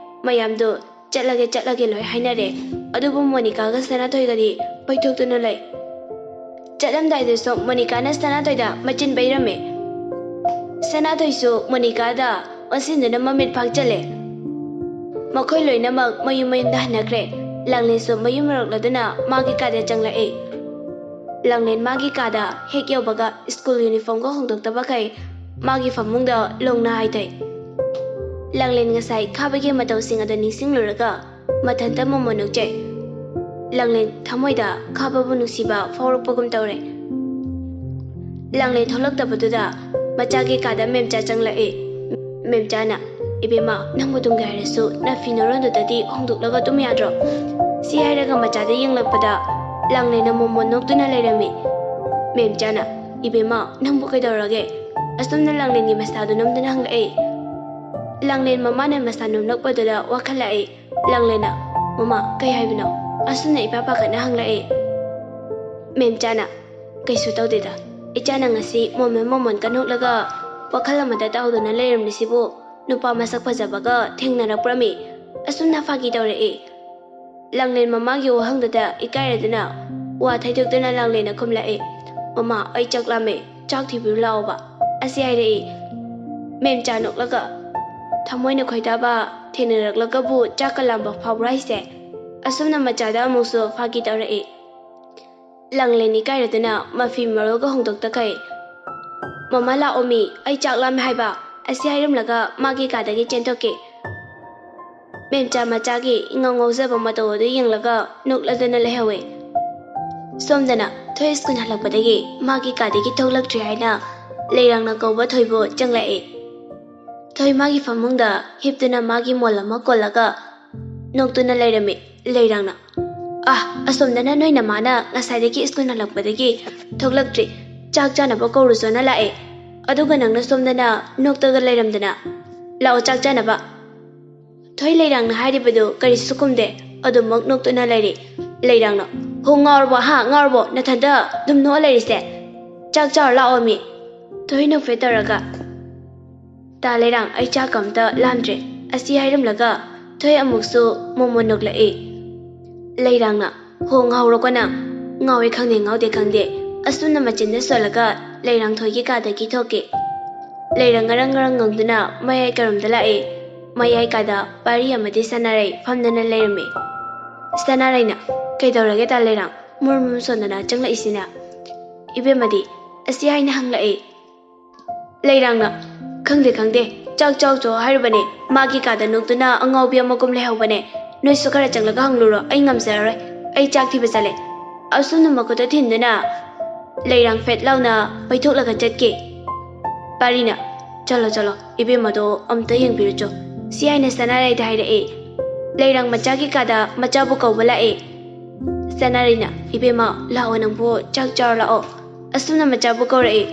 ꯃꯌꯥꯝꯗꯣ ꯆꯠꯂꯒꯦ, ꯆꯠꯂꯒꯦ ꯂꯣꯏ ꯍꯥꯏꯅꯔꯦ꯫ ꯑꯗꯨꯕꯨ ꯃꯣꯅꯤꯀꯥꯒ ꯁꯅꯥꯊꯣꯏꯒꯗꯤ ꯄꯩꯊꯣꯛꯇꯨꯅ ꯂꯩ꯫ ꯆꯠꯂꯝꯗꯥꯏꯗꯁꯨ ꯃꯣꯅꯤꯀꯥꯅ ꯁꯅꯥꯊꯣꯏꯗ ꯃꯆꯤꯟ ꯄꯩꯔꯝꯃꯦ꯫ ꯁꯅꯥꯊꯣꯏꯁꯨ ꯃꯣꯅꯤꯀꯥꯗ ꯑꯣꯟꯁꯤꯟꯗꯨꯅ ꯃꯃꯤꯠ ꯐꯥꯛꯆꯜꯂꯦ꯫ ꯃꯈꯣꯏ ꯂꯣꯏꯅꯃꯛ ꯃꯌꯨꯝ ꯃꯌꯨꯝꯗ ꯍꯟꯅꯈ꯭ꯔꯦ꯫ ꯂꯥꯡꯂꯦꯟꯁꯨ ꯃꯌꯨꯝ ꯌꯧꯔꯛꯂꯗꯨꯅ ꯃꯥꯒꯤ ꯀꯥꯗ ꯆꯪꯂꯛꯏ꯫ ꯂꯥꯡꯂꯦꯟ ꯃꯥꯒꯤ ꯀꯥꯗ ꯍꯦꯛ ꯌꯧꯕꯒ ꯁ꯭ꯀꯨꯜ ꯌꯨꯅꯤꯐꯣꯔꯝꯒ ꯍꯣꯡꯗꯣꯛꯇꯕꯈꯩ ꯃꯥꯒꯤ ꯐꯃꯨꯡꯗ ꯂꯣꯡꯅ ꯍꯥꯏꯊꯩ꯫ ꯂꯥꯡꯂꯦꯟ ꯉꯁꯥꯏ ꯈꯥꯕꯒꯤ ꯃꯇꯧꯁꯤꯡ ꯑꯗꯨ ꯅꯤꯡꯁꯤꯡꯂꯨꯔꯒ ꯃꯊꯟꯇ ꯃꯣꯃꯣꯟ ꯅꯣꯛꯆꯩ꯫ ꯂꯥꯡꯂꯦꯟ ꯊꯃꯣꯏꯗ ꯈꯥꯕꯕꯨ ꯅꯨꯡꯁꯤꯕ ꯐꯥꯎꯔꯛꯄꯒꯨꯝ ꯇꯧꯔꯦ꯫ ꯂꯥꯡꯂꯦꯟ ꯊꯣꯛꯂꯛꯇꯕꯗꯨꯗ ꯃꯆꯥꯒꯤ ꯀꯥꯗ ꯃꯦꯝꯆꯥ ꯆꯪꯂꯛꯏ꯫ ꯃꯦꯝꯆꯥꯅ, "ꯏꯕꯦꯝꯃ, ꯅꯪꯕꯨ ꯇꯨꯝꯒꯦ ꯍꯥꯏꯔꯁꯨ ꯅꯐꯤ ꯅꯔꯣꯟꯗꯨꯗꯗꯤ ꯍꯣꯡꯗꯣꯛꯂꯒ ꯇꯨꯝ ꯌꯥꯗ꯭ꯔꯣ?" ꯁꯤ ꯍꯥꯏꯔꯒ ꯃꯆꯥꯗ ꯌꯦꯡꯂꯛꯄꯗ ꯂꯥꯡꯂꯦꯟꯅ ꯃꯣꯃꯣꯟ ꯅꯣꯛꯇꯨꯅ ꯂꯩꯔꯝꯃꯤ꯫ ꯃꯦꯝꯆꯥꯅ, "ꯏꯕꯦꯝꯃ, ꯅꯪꯕꯨ ꯀꯩꯗꯧꯔꯒꯦ?" ꯑꯁꯨꯝꯅ ꯂꯥꯡꯂꯦꯟꯒꯤ ꯃꯁꯥꯗꯨ ꯅꯝꯗꯨꯅ ꯍꯪꯂꯛꯏ꯫ ꯂꯥꯡꯂꯦꯟ ꯃꯃꯥꯅ ꯃꯁꯥ ꯅꯣꯝꯂꯛꯄꯗꯨꯗ ꯋꯥꯈꯜ ꯂꯥꯛꯏ꯫ ꯂꯥꯡꯂꯦꯟꯅ, "ꯃꯃꯥ, ꯀꯩ ꯍꯥꯏꯕꯅꯣ?" ꯑꯁꯨꯝꯅ ꯏꯄꯥ ꯄꯥꯈꯠꯅ ꯍꯪꯂꯛꯏ꯫ ꯃꯦꯝꯆꯥꯅ, "ꯀꯩꯁꯨ ꯇꯧꯗꯦꯗ꯫ ꯏꯆꯥꯅ ꯉꯁꯤ ꯃꯣꯃꯣꯟ ꯃꯣꯃꯣꯟ ꯀꯟꯅ ꯅꯣꯛꯂꯒ ꯋꯥꯈꯜ ꯑꯃꯗ ꯇꯥꯎꯗꯨꯅ ꯂꯩꯔꯝꯂꯤꯁꯤꯕꯨ ꯅꯨꯄꯥ ꯃꯁꯛ ꯐꯖꯕꯒ ꯊꯦꯡꯅꯔꯛꯄ꯭ꯔꯃꯤ?" ꯑꯁꯨꯝꯅ ꯐꯥꯒꯤ ꯇꯧꯔꯛꯏ꯫ ꯂꯥꯡꯂꯦꯟ ꯃꯃꯥꯒꯤ ꯋꯥꯍꯪꯗꯨꯗ ꯏꯀꯥꯏꯔꯗꯨꯅ ꯋꯥ ꯊꯩꯗꯣꯛꯇꯨꯅ ꯂꯥꯡꯂꯦꯟꯅ ꯈꯨꯝꯂꯛꯏ, "ꯃꯃꯥ, ꯑꯩ ꯆꯥꯛ ꯂꯥꯝꯃꯦ, ꯆꯥꯛ ꯊꯤꯕꯤꯔꯨ ꯂꯥꯛꯑꯣꯕ"꯫ ꯑꯁꯤ ꯍꯥꯏꯔꯛꯏ꯫ ꯃꯦꯝꯆꯥ ꯅꯣꯛꯂꯒ, "ꯊꯃꯣꯏꯅ ꯈꯣꯏꯗꯥꯕ ꯊꯦꯡꯅꯔꯛꯂꯒꯕꯨ ꯆꯥꯛꯀ ꯂꯥꯝꯕ ꯐꯥꯎꯕ꯭ꯔꯥ ꯍꯥꯏꯁꯦ?" ꯑꯁꯨꯝꯅ ꯃꯆꯥꯗ ꯑꯃꯨꯛꯁꯨ ꯐꯥꯒꯤ ꯇꯧꯔꯛꯏ꯫ ꯂꯥꯡꯂꯦꯟ ꯏꯀꯥꯏꯔꯗꯨꯅ ꯃꯐꯤ ꯃꯔꯣꯜꯒ ꯍꯣꯡꯗꯣꯛꯇꯈꯩ, "ꯃꯃꯥ ꯂꯥꯛꯑꯣꯃꯤ, ꯑꯩ ꯆꯥꯛ ꯂꯥꯝꯃꯦ ꯍꯥꯏꯕ"꯫ ꯑꯁꯤ ꯍꯥꯏꯔꯝꯂꯒ ꯃꯥꯒꯤ ꯀꯥꯗꯒꯤ ꯆꯦꯟꯊꯣꯛꯈꯤ꯫ ꯃꯦꯝꯆꯥ ꯃꯆꯥꯒꯤ ꯏꯉꯥꯎ ꯉꯥꯎꯖꯕ ꯃꯇꯧ ꯑꯗꯨ ꯌꯦꯡꯂꯒ ꯅꯣꯛꯂꯗꯨꯅ ꯂꯩꯍꯧꯋꯤ꯫ ꯁꯣꯝꯗꯅ ꯊꯣꯏ ꯁ꯭ꯀꯨꯜ ꯍꯜꯂꯛꯄꯗꯒꯤ ꯃꯥꯒꯤ ꯀꯥꯗꯒꯤ ꯊꯣꯛꯂꯛꯇ꯭ꯔꯤ ꯍꯥꯏꯅ ꯂꯩꯔꯥꯡꯅ ꯀꯧꯕ ꯊꯣꯏꯕꯨ ꯆꯪꯂꯛꯏ꯫ ꯊꯣꯏ ꯃꯥꯒꯤ ꯐꯃꯨꯡꯗ ꯍꯤꯞꯇꯨꯅ ꯃꯥꯒꯤ ꯃꯣꯜ ꯑꯃ ꯀꯣꯜꯂꯒ ꯅꯣꯛꯇꯨꯅ ꯂꯩꯔꯝꯃꯤ꯫ ꯂꯩꯔꯥꯡꯅ, "ꯑꯥ, ꯑꯁꯣꯝꯗꯅ ꯅꯣꯏ ꯅꯃꯥꯅ ꯉꯁꯥꯏꯗꯒꯤ ꯁ꯭ꯀꯨꯜ ꯍꯜꯂꯛꯄꯗꯒꯤ ꯊꯣꯛꯂꯛꯇ꯭ꯔꯤ꯫ ꯆꯥꯛ ꯆꯥꯅꯕ ꯀꯧꯔꯨꯆꯣꯅ ꯂꯥꯛꯑꯦ꯫ ꯑꯗꯨꯒ ꯅꯪꯅ ꯁꯣꯝꯗꯅ ꯅꯣꯛꯇꯒ ꯂꯩꯔꯝꯗꯅ꯫ ꯂꯥꯛꯑꯣ ꯆꯥꯛ ꯆꯥꯅꯕ"꯫ ꯊꯣꯏ ꯂꯩꯔꯥꯡꯅ ꯍꯥꯏꯔꯤꯕꯗꯨ ꯀꯔꯤꯁꯨ ꯈꯨꯝꯗꯦ꯫ ꯑꯗꯨꯃꯛ ꯅꯣꯛꯇꯨꯅ ꯂꯩꯔꯤ꯫ ꯂꯩꯔꯥꯡꯅ, "ꯍꯣ, ꯉꯥꯎꯔꯕꯣ? ꯍꯥ, ꯉꯥꯎꯔꯕꯣ? ꯅꯊꯟꯇ ꯑꯗꯨꯝ ꯅꯣꯛꯑ ꯂꯩꯔꯤꯁꯦ? ꯆꯥꯛ ꯆꯥꯔꯨ ꯂꯥꯛꯑꯣ ꯃꯤ"꯫ ꯊꯣꯏ ꯅꯣꯛꯐꯦꯠ ꯇꯧꯔꯒ, "ꯇꯥ ꯂꯩꯔꯥꯡ, ꯑꯩ ꯆꯥꯛꯀ ꯑꯝꯇ ꯂꯥꯝꯗ꯭ꯔꯦ"꯫ ꯑꯁꯤ ꯍꯥꯏꯔꯝꯂꯒ ꯊꯣꯏ ꯑꯃꯨꯛꯁꯨ ꯃꯣꯃꯣꯟ ꯅꯣꯛꯂꯛꯏ꯫ ꯂꯩꯔꯥꯡꯅ, "ꯍꯣ, ꯉꯥꯎꯔꯣꯀꯣ ꯅꯪ꯫ ꯉꯥꯎꯋꯦ ꯈꯪꯗꯦ, ꯉꯥꯎꯗꯦ ꯈꯪꯗꯦ"꯫ ꯑꯁꯨꯝꯅ ꯃꯆꯤꯟꯗ ꯁꯣꯜꯂꯒ ꯂꯩꯔꯥꯡ ꯊꯣꯏꯒꯤ ꯀꯥꯗꯒꯤ ꯊꯣꯛꯈꯤ꯫ ꯂꯩꯔꯥꯡ ꯉꯔꯪ ꯉꯔꯪ ꯉꯪꯗꯨꯅ ꯃꯌꯥꯏ ꯀꯔꯣꯝꯗ ꯂꯥꯛꯏ꯫ ꯃꯌꯥꯏ ꯀꯥꯗ ꯄꯥꯔꯤ ꯑꯃꯗꯤ ꯁꯅꯥꯔꯩ ꯐꯝꯗꯨꯅ ꯂꯩꯔꯝꯃꯤ꯫ ꯁꯅꯥꯔꯩꯅ, "ꯀꯩꯗꯧꯔꯒꯦ ꯇꯥ ꯂꯩꯔꯥꯡ, ꯃꯨꯔꯨꯝ ꯃꯨꯔꯨꯝ ꯁꯣꯟꯗꯅ ꯆꯪꯂꯛꯏꯁꯤꯅ?" ꯏꯕꯦꯝꯃꯗꯤ ꯑꯁꯤ ꯍꯥꯏꯅ ꯍꯪꯂꯛꯏ꯫ ꯂꯩꯔꯥꯡꯅ, "ꯈꯪꯗꯦ, ꯈꯪꯗꯦ, ꯆꯥꯛ ꯆꯥꯎꯆꯣ ꯍꯥꯏꯔꯨꯕꯅꯦ, ꯃꯥꯒꯤ ꯀꯥꯗ ꯅꯣꯛꯇꯨꯅ ꯑꯉꯥꯎꯕꯤ ꯑꯃꯒꯨꯝ ꯂꯩꯍꯧꯕꯅꯦ꯫ ꯅꯣꯏꯁꯨ ꯈꯔ ꯆꯪꯂꯒ ꯍꯪꯂꯨꯔꯣ, ꯑꯩ ꯉꯝꯖꯔꯔꯣꯏ, ꯑꯩ ꯆꯥꯛ ꯊꯤꯕ ꯆꯠꯂꯦ"꯫ ꯑꯁꯨꯝꯅ ꯃꯈꯨꯠꯇ ꯊꯤꯟꯗꯨꯅ ꯂꯩꯔꯥꯡ ꯐꯦꯠ ꯂꯥꯎꯅ ꯄꯩꯊꯣꯛꯂꯒ ꯆꯠꯈꯤ꯫ ꯄꯥꯔꯤꯅ, "ꯆꯠꯂꯣ, ꯆꯠꯂꯣ, ꯏꯕꯦꯝꯃꯗꯣ ꯑꯝꯇ ꯌꯦꯡꯕꯤꯔꯨꯆꯣ"꯫ ꯁꯤ ꯍꯥꯏꯅ ꯁꯅꯥꯔꯩꯗ ꯍꯥꯏꯔꯛꯏ꯫ ꯂꯩꯔꯥꯡ ꯃꯆꯥꯒꯤ ꯀꯥꯗ ꯃꯆꯥꯕꯨ ꯀꯧꯕ ꯂꯥꯛꯏ꯫ ꯁꯅꯥꯔꯩꯅ, "ꯏꯕꯦꯝꯃ, ꯂꯥꯛꯑꯣ, ꯅꯪꯕꯨ ꯆꯥꯛ ꯆꯥꯔꯣ ꯂꯥꯛꯑꯣ"꯫ ꯑꯁꯨꯝꯅ ꯃꯆꯥꯕꯨ ꯀꯧꯔꯛꯏ꯫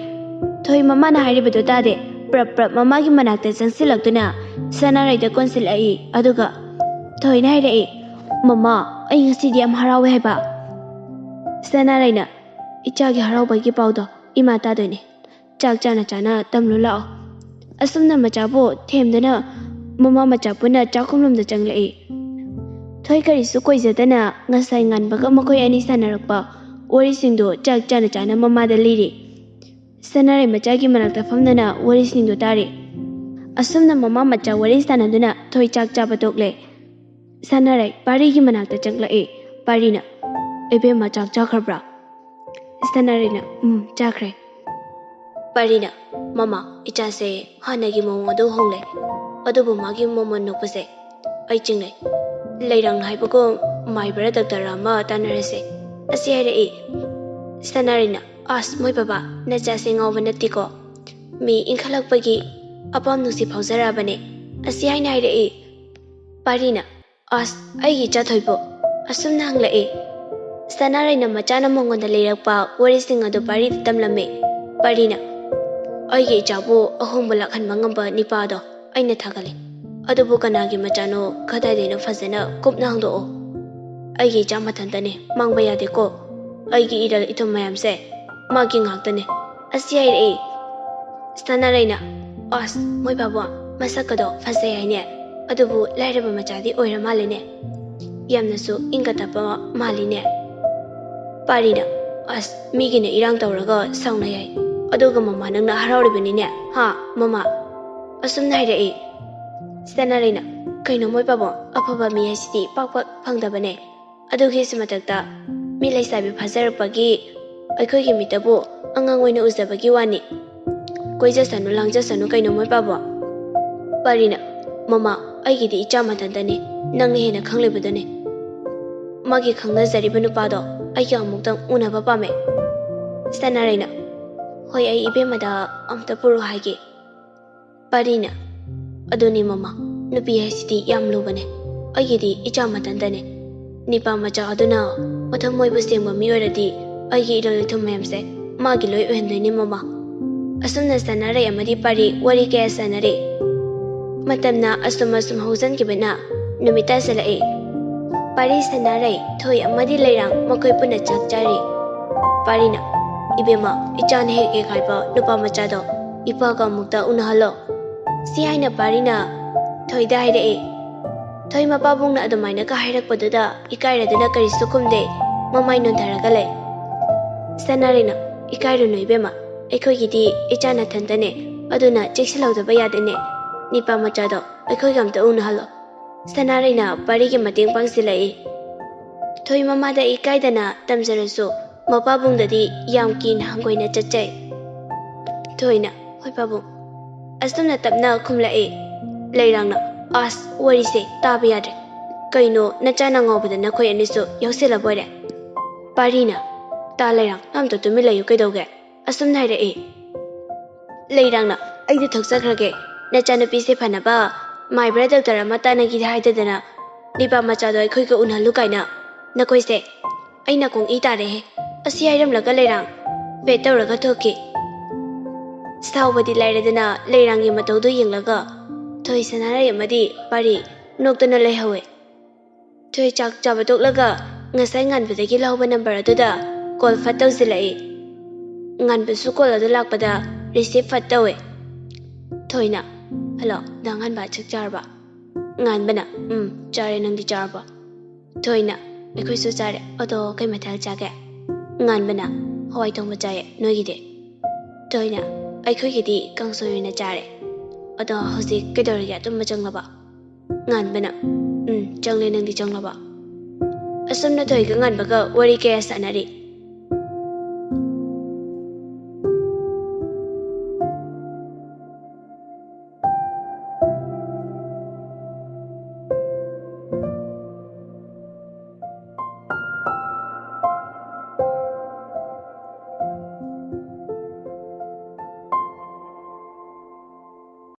ꯊꯣꯏ ꯃꯃꯥꯅ ꯍꯥꯏꯔꯤꯕꯗꯨ ꯇꯥꯗꯦ꯫ ꯄ꯭ꯔꯞ ꯄ꯭ꯔꯞ ꯃꯃꯥꯒꯤ ꯃꯅꯥꯛꯇ ꯆꯪꯁꯤꯜꯂꯛꯇꯨꯅ ꯁꯅꯥꯔꯩꯗ ꯀꯣꯟꯁꯤꯜꯂꯛꯏ꯫ ꯑꯗꯨꯒ ꯊꯣꯏꯅ ꯍꯥꯏꯔꯛꯏ, "ꯃꯃꯥ, ꯑꯩ ꯉꯁꯤꯗꯤ ꯌꯥꯝ ꯍꯔꯥꯎꯋꯦ ꯍꯥꯏꯕ"꯫ ꯁꯅꯥꯔꯩꯅ, "ꯏꯆꯥꯒꯤ ꯍꯔꯥꯎꯕꯒꯤ ꯄꯥꯎꯗꯣ ꯏꯃꯥ ꯇꯥꯗꯣꯏꯅꯦ꯫ ꯆꯥꯛ ꯆꯥꯅ ꯆꯥꯅ ꯇꯝꯂꯨ ꯂꯥꯛꯑꯣ"꯫ ꯑꯁꯨꯝꯅ ꯃꯆꯥꯕꯨ ꯊꯦꯝꯗꯨꯅ ꯃꯃꯥ ꯃꯆꯥ ꯄꯨꯟꯅ ꯆꯥꯛꯈꯨꯝꯂꯣꯝꯗ ꯆꯪꯂꯛꯏ꯫ ꯊꯣꯏ ꯀꯔꯤꯁꯨ ꯀꯣꯏꯖꯗꯅ ꯉꯁꯥꯏ ꯉꯟꯕꯒ ꯃꯈꯣꯏ ꯑꯅꯤ ꯁꯥꯟꯅꯔꯛꯄ ꯋꯥꯔꯤꯁꯤꯡꯗꯨ ꯆꯥꯛ ꯆꯥꯅ ꯆꯥꯅ ꯃꯃꯥꯗ ꯂꯤꯔꯤ꯫ ꯁꯅꯥꯔꯩ ꯃꯆꯥꯒꯤ ꯃꯅꯥꯛꯇ ꯐꯝꯗꯨꯅ ꯋꯥꯔꯤꯁꯤꯡꯗꯨ ꯇꯥꯔꯤ꯫ ꯑꯁꯨꯝꯅ ꯃꯃꯥ ꯃꯆꯥ ꯋꯥꯔꯤ ꯁꯥꯟꯅꯗꯨꯅ ꯊꯣꯏ ꯆꯥꯛ ꯆꯥꯕ ꯇꯣꯛꯂꯦ꯫ ꯁꯅꯥꯔꯩ ꯄꯥꯔꯤꯒꯤ ꯃꯅꯥꯛꯇ ꯆꯪꯂꯛꯏ꯫ ꯄꯥꯔꯤꯅ, "ꯏꯕꯦꯝꯃ, ꯆꯥꯛ ꯆꯥꯈ꯭ꯔꯕ꯭ꯔꯥ?" ꯁꯅꯥꯔꯩꯅ, "ꯎꯝ, ꯆꯥꯈ꯭ꯔꯦ꯫" ꯄꯥꯔꯤꯅ, "ꯃꯃꯥ, ꯏꯆꯥꯁꯦ ꯍꯥꯟꯅꯒꯤ ꯃꯑꯣꯡ ꯑꯗꯨ ꯍꯣꯡꯂꯦ, ꯑꯗꯨꯕꯨ ꯃꯥꯒꯤ ꯃꯃꯣꯟ ꯅꯣꯛꯄꯁꯦ ꯑꯩ ꯆꯤꯡꯅꯩ꯫ ꯂꯩꯔꯥꯡ ꯍꯥꯏꯕꯒꯨꯝ ꯃꯥꯏꯕꯔ ꯗꯥꯛꯇꯔ ꯑꯃ ꯇꯥꯟꯅꯔꯁꯦ," ꯑꯁꯤ ꯍꯥꯏꯔꯛꯏ꯫ ꯁꯅꯥꯔꯩꯅ, "ꯑꯁ, ꯃꯣꯏ ꯕꯕꯥ, ꯅꯆꯥꯁꯦ ꯉꯥꯎꯕ ꯅꯠꯇꯦꯀꯣ? ꯃꯤ ꯏꯟꯈꯠꯂꯛꯄꯒꯤ ꯑꯄꯥꯝ ꯅꯨꯡꯁꯤ ꯐꯥꯎꯖꯔꯛꯑꯕꯅꯦ," ꯑꯁꯤ ꯍꯥꯏꯅ ꯍꯥꯏꯔꯛꯏ꯫ ꯄꯥꯔꯤꯅ, "ꯑꯁ, ꯑꯩꯒꯤ ꯏꯆꯥ ꯊꯣꯏꯕꯨ?" ꯑꯁꯨꯝꯅ ꯍꯪꯂꯛꯏ꯫ ꯁꯅꯥꯔꯩꯅ ꯃꯆꯥꯅ ꯃꯉꯣꯟꯗ ꯂꯤꯔꯛꯄ ꯋꯥꯔꯤꯁꯤꯡ ꯑꯗꯨ ꯄꯥꯔꯤꯗ ꯇꯝꯂꯝꯃꯤ꯫ ꯄꯥꯔꯤꯅ, "ꯑꯩꯒꯤ ꯏꯆꯥꯕꯨ ꯑꯍꯣꯡꯕ ꯂꯥꯛꯍꯟꯕ ꯉꯝꯕ ꯅꯤꯄꯥꯗꯣ ꯑꯩꯅ ꯊꯥꯒꯠꯂꯤ꯫ ꯑꯗꯨꯕꯨ ꯀꯅꯥꯒꯤ ꯃꯆꯥꯅꯣ ꯀꯗꯥꯏꯗꯩꯅꯣ ꯐꯖꯅ ꯀꯨꯞꯅ ꯍꯪꯗꯣꯛꯑꯣ꯫ ꯑꯩꯒꯤ ꯏꯆꯥ ꯃꯊꯟꯇꯅꯤ, ꯃꯥꯡꯕ ꯌꯥꯗꯦꯀꯣ꯫ ꯑꯩꯒꯤ ꯏꯔꯜ ꯏꯊꯨꯝ ꯃꯌꯥꯝꯁꯦ ꯃꯥꯒꯤ ꯉꯥꯛꯇꯅꯤ," ꯑꯁꯤ ꯍꯥꯏꯔꯛꯏ꯫ ꯁꯅꯥꯔꯩꯅ, "ꯑꯁ, ꯃꯣꯏ ꯕꯥꯕꯨ ꯃꯁꯛꯀꯗꯣ ꯐꯖꯩ ꯍꯥꯏꯅꯦ꯫ ꯑꯗꯨꯕꯨ ꯂꯥꯏꯔꯕ ꯃꯆꯥꯗꯤ ꯑꯣꯏꯔ ꯃꯥꯜꯂꯦꯅꯦ꯫ ꯌꯥꯝꯅꯁꯨ ꯏꯪꯒ ꯇꯞꯄ ꯃꯥꯜꯂꯤꯅꯦ꯫" ꯄꯥꯔꯤꯅ, "ꯑꯁ, ꯃꯤꯒꯤꯅ ꯏꯔꯥꯡ ꯇꯧꯔꯒ ꯁꯥꯎꯅꯩ ꯍꯥꯏ, ꯑꯗꯨꯒ ꯃꯃꯥ ꯅꯪꯅ ꯍꯔꯥꯎꯔꯤꯕꯅꯤꯅꯦ, ꯍꯥ, ꯃꯃꯥ?" ꯑꯁꯨꯝꯅ ꯍꯥꯏꯔꯛꯏ꯫ ꯁꯅꯥꯔꯩꯅ, "ꯀꯩꯅꯣ ꯃꯣꯏ ꯕꯥꯕꯨ, ꯑꯐꯕ ꯃꯤ ꯍꯥꯏꯁꯤꯗꯤ ꯄꯥꯛ ꯄꯥꯛ ꯐꯪꯗꯕꯅꯦ꯫ ꯑꯗꯨꯒꯤꯁꯨ ꯃꯊꯛꯇ ꯃꯤ ꯂꯩꯁꯥꯕꯤ ꯐꯥꯖꯔꯛꯄꯒꯤ ꯑꯩꯈꯣꯏꯒꯤ ꯃꯤꯠꯇꯕꯨ ꯑꯉꯥꯡ ꯑꯣꯏꯅ ꯎꯖꯕꯒꯤ ꯋꯥꯅꯤ꯫ ꯀꯣꯏꯖꯁꯅꯨ ꯂꯥꯡꯖꯁꯅꯨ ꯀꯩꯅꯣ ꯃꯣꯏ ꯕꯥꯕꯨ꯫" ꯄꯥꯔꯤꯅ, "ꯃꯃꯥ, ꯑꯩꯒꯤꯗꯤ ꯏꯆꯥ ꯃꯊꯟꯇꯅꯤ, ꯅꯪꯅ ꯍꯦꯟꯅ ꯈꯪꯂꯤꯕꯗꯨꯅꯤ꯫ ꯃꯥꯒꯤ ꯈꯪꯅꯖꯔꯤꯕ ꯅꯨꯄꯥꯗꯣ ꯑꯩꯒ ꯑꯃꯨꯛꯇꯪ ꯎꯅꯕ ꯄꯥꯝꯃꯦ꯫" ꯁꯅꯥꯔꯩꯅ, "ꯍꯣꯏ, ꯑꯩ ꯏꯕꯦꯝꯃꯗ ꯑꯝꯇ ꯄꯨꯔꯣ ꯍꯥꯏꯒꯦ꯫" ꯄꯥꯔꯤꯅ, "ꯑꯗꯨꯅꯤ ꯃꯃꯥ, ꯅꯨꯄꯤ ꯍꯥꯏꯁꯤꯗꯤ ꯌꯥꯝ ꯂꯨꯕꯅꯦ꯫ ꯑꯩꯒꯤꯗꯤ ꯏꯆꯥ ꯃꯊꯟꯇꯅꯦ꯫ ꯅꯤꯄꯥ ꯃꯆꯥ ꯑꯗꯨꯅ ꯃꯊꯃꯣꯏꯕꯨ ꯁꯦꯡꯕ ꯃꯤ ꯑꯣꯏꯔꯗꯤ ꯑꯩꯒꯤ ꯏꯔꯣꯜ ꯏꯊꯨꯝ ꯃꯌꯥꯝꯁꯦ ꯃꯥꯒꯤ ꯂꯣꯏ ꯑꯣꯏꯍꯟꯗꯣꯏꯅꯦ ꯃꯃꯥ꯫" ꯑꯁꯨꯝꯅ ꯁꯅꯥꯔꯩ ꯑꯃꯗꯤ ꯄꯥꯔꯤ ꯋꯥꯔꯤ ꯀꯌꯥ ꯁꯥꯟꯅꯔꯤ꯫ ꯃꯇꯝꯅ ꯑꯁꯨꯝ ꯑꯁꯨꯝ ꯍꯧꯖꯤꯟꯈꯤꯕꯅ ꯅꯨꯃꯤꯠ ꯇꯥꯁꯤꯜꯂꯛꯏ꯫ ꯄꯥꯔꯤ, ꯁꯅꯥꯔꯩ, ꯊꯣꯏ ꯑꯃꯗꯤ ꯂꯩꯔꯥꯡ ꯃꯈꯣꯏ ꯄꯨꯟꯅ ꯆꯥꯛ ꯆꯥꯔꯤ꯫ ꯄꯥꯔꯤꯅ, "ꯏꯕꯦꯝꯃ, ꯏꯆꯥꯅ ꯍꯦꯛ ꯍꯦꯛ ꯍꯥꯏꯕ ꯅꯨꯄꯥ ꯃꯆꯥꯗꯣ ꯏꯄꯥꯒ ꯑꯃꯨꯛꯇ ꯎꯅꯍꯜꯂꯣ꯫" ꯁꯤ ꯍꯥꯏꯅ ꯄꯥꯔꯤꯅ ꯊꯣꯏꯗ ꯍꯥꯏꯔꯛꯏ꯫ ꯊꯣꯏ ꯃꯄꯥꯕꯨꯡꯅ ꯑꯗꯨꯃꯥꯏꯅꯒ ꯍꯥꯏꯔꯛꯄꯗꯨꯗ ꯏꯀꯥꯏꯔꯗꯨꯅ ꯀꯔꯤꯁꯨ ꯈꯨꯝꯗꯦ꯫ ꯃꯃꯥꯏ ꯅꯣꯟꯊꯔꯒ ꯂꯩ꯫ ꯁꯅꯥꯔꯩꯅ, "ꯏꯀꯥꯏꯔꯨꯅꯨ ꯏꯕꯦꯝꯃ, ꯑꯩꯈꯣꯏꯒꯤꯗꯤ ꯏꯆꯥ ꯅꯊꯟꯇꯅꯦ, ꯑꯗꯨꯅ ꯆꯦꯛꯁꯤꯜꯍꯧꯗꯕ ꯌꯥꯗꯦꯅꯦ꯫ ꯅꯤꯄꯥ ꯃꯆꯥꯗꯣ ꯑꯩꯈꯣꯏꯒ ꯑꯝꯇ ꯎꯅꯍꯜꯂꯣ꯫" ꯁꯅꯥꯔꯩꯅ ꯄꯥꯔꯤꯒꯤ ꯃꯇꯦꯡ ꯄꯥꯡꯁꯤꯜꯂꯛꯏ꯫ ꯊꯣꯏ ꯃꯃꯥꯗ ꯏꯀꯥꯏꯗꯅ ꯇꯝꯖꯔꯁꯨ ꯃꯄꯥꯕꯨꯡꯗꯗꯤ ꯌꯥꯝ ꯀꯤꯅ ꯍꯪꯒꯣꯏꯅ ꯆꯠꯆꯩ꯫ ꯊꯣꯏꯅ, "ꯍꯣꯏ ꯄꯥꯕꯨꯡ꯫" ꯑꯁꯨꯝꯅ ꯇꯞꯅ ꯈꯨꯝꯂꯛꯏ꯫ ꯂꯩꯔꯥꯡꯅ, "ꯑꯁ, ꯋꯥꯔꯤꯁꯦ ꯇꯥꯕ ꯌꯥꯗ꯭ꯔꯦ꯫ ꯀꯩꯅꯣ ꯅꯆꯥꯅ ꯉꯥꯎꯕꯗ ꯅꯈꯣꯏ ꯑꯅꯤꯁꯨ ꯌꯥꯎꯁꯤꯜꯂꯕꯣꯏꯔꯦ?" ꯄꯥꯔꯤꯅ, "ꯇꯥ ꯂꯩꯔꯥꯡ, ꯑꯝꯇ ꯇꯨꯃꯤꯟ ꯂꯩꯌꯨ ꯀꯩꯗꯧꯒꯦ?" ꯑꯁꯨꯝꯅ ꯍꯥꯏꯔꯛꯏ꯫ ꯂꯩꯔꯥꯡꯅ, "ꯑꯩꯗꯤ ꯊꯣꯛꯆꯈ꯭ꯔꯒꯦ꯫ ꯅꯆꯥꯅꯨꯄꯤꯁꯦ ꯐꯅꯕ ꯃꯥꯏꯕ꯭ꯔꯥ ꯗꯣꯛꯇꯔ ꯑꯃ ꯇꯥꯟꯅꯒꯦꯗꯤ ꯍꯥꯏꯗꯗꯅ ꯅꯤꯄꯥ ꯃꯆꯥꯗꯣ ꯑꯩꯈꯣꯏꯒ ꯎꯅꯍꯜꯂꯨ ꯀꯥꯏꯅ꯫ ꯅꯈꯣꯏꯁꯦ, ꯑꯩ ꯅꯥꯀꯣꯡ ꯏ ꯇꯥꯔꯦꯍꯦ꯫" ꯑꯁꯤ ꯍꯥꯏꯔꯝꯂꯒ ꯂꯩꯔꯥꯡ ꯐꯦꯠ ꯇꯧꯔꯒ ꯊꯣꯛꯈꯤ꯫ ꯁꯥꯎꯕꯗꯤ ꯂꯥꯏꯔꯗꯅ ꯂꯩꯔꯥꯡꯒꯤ ꯃꯇꯧꯗꯨ ꯌꯦꯡꯂꯒ ꯊꯣꯏ ꯁꯅꯥꯔꯩ ꯑꯃꯗꯤ ꯄꯥꯔꯤ ꯅꯣꯛꯇꯨꯅ ꯂꯩꯍꯧꯋꯦ꯫ ꯊꯣꯏ ꯆꯥꯛ ꯆꯥꯕ ꯇꯣꯛꯂꯒ ꯉꯁꯥꯏ ꯉꯥꯟꯕꯗꯒꯤ ꯂꯧꯍꯧꯕ ꯅꯝꯕꯔ ꯑꯗꯨꯗ ꯀꯣꯜ ꯐꯠ ꯇꯧꯁꯤꯜꯂꯛꯏ꯫ ꯉꯥꯟꯕꯁꯨ ꯀꯣꯜ ꯑꯗꯨ ꯂꯥꯛꯄꯗ ꯔꯤꯁꯤꯞ ꯐꯠ ꯇꯧꯋꯦ꯫ ꯊꯣꯏꯅ, "ꯍꯜꯂꯣ, ꯗꯥ ꯉꯥꯟꯕ, ꯆꯥꯛ ꯆꯥꯔꯕ?" ꯉꯥꯟꯕꯅ, "ꯎꯝ, ꯆꯥꯔꯦ, ꯅꯪꯗꯤ ꯆꯥꯔꯕꯣ?" ꯊꯣꯏꯅ, "ꯑꯩꯈꯣꯏꯁꯨ ꯆꯥꯔꯦ꯫ ꯑꯗꯣ ꯀꯩ ꯃꯊꯦꯜ ꯆꯥꯒꯦ?" ꯉꯥꯟꯕꯅ, "ꯍꯋꯥꯏ ꯊꯣꯡꯕ ꯆꯥꯏꯌꯦ, ꯅꯣꯏꯒꯤꯗꯤ?" ꯊꯣꯏꯅ, "ꯑꯩꯈꯣꯏꯒꯤꯗꯤ ꯀꯥꯡꯁꯣꯏ ꯑꯣꯏꯅ ꯆꯥꯔꯦ꯫ ꯑꯗꯣ ꯍꯧꯖꯤꯛ ꯀꯩꯗꯧꯔꯤꯒꯦ, ꯇꯨꯝꯕ ꯆꯪꯂꯕꯣ?" ꯉꯥꯟꯕꯅ, "ꯎꯝ, ꯆꯪꯂꯦ, ꯅꯪꯗꯤ ꯆꯪꯂꯕꯣ?" ꯑꯁꯨꯝꯅ ꯊꯣꯏꯒ ꯉꯥꯟꯕꯒ ꯋꯥꯔꯤ ꯀꯌꯥ ꯁꯥꯟꯅꯔꯤ꯫